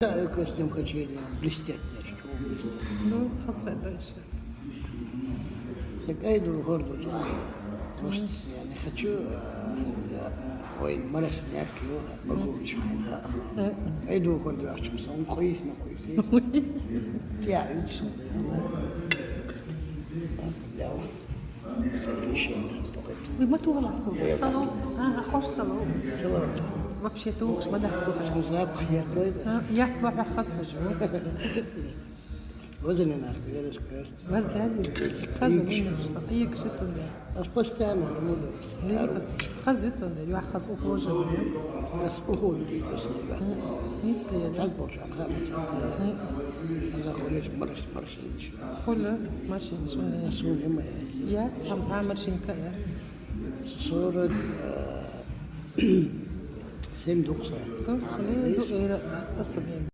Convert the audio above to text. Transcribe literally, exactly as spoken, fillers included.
Да, я костюм хочу, блестят, я что, блестят. Ну, хасхай дальше. Так, ай, ду, гордо, да. Просто я не хочу, э, я, ой, моросняк, его могу учить, да. Э. Ай, ду, гордо, я хочу, он куис, ну, куис. Я, и всё, да, я, я, Уй, ма тугӀал асу. Салам. А, хош салам. Салам. Вообще-то уж ма дац. Запах яркий, да? А, я ма хас хожу. Возле нас, веришь, кажется. Возле нас. Хаза, немножко. Икши цунда. Аш постоянно не буду. Хаза цунда, я хаза ухожу. Аш ухожу, и после. Если, да? Так больше, ага. Она ходит, марш, марш. Хула машин шуна? Машин моя. Я, там, там машинка, я. Сорок семь духса. Хула, ду, эра, цасабин.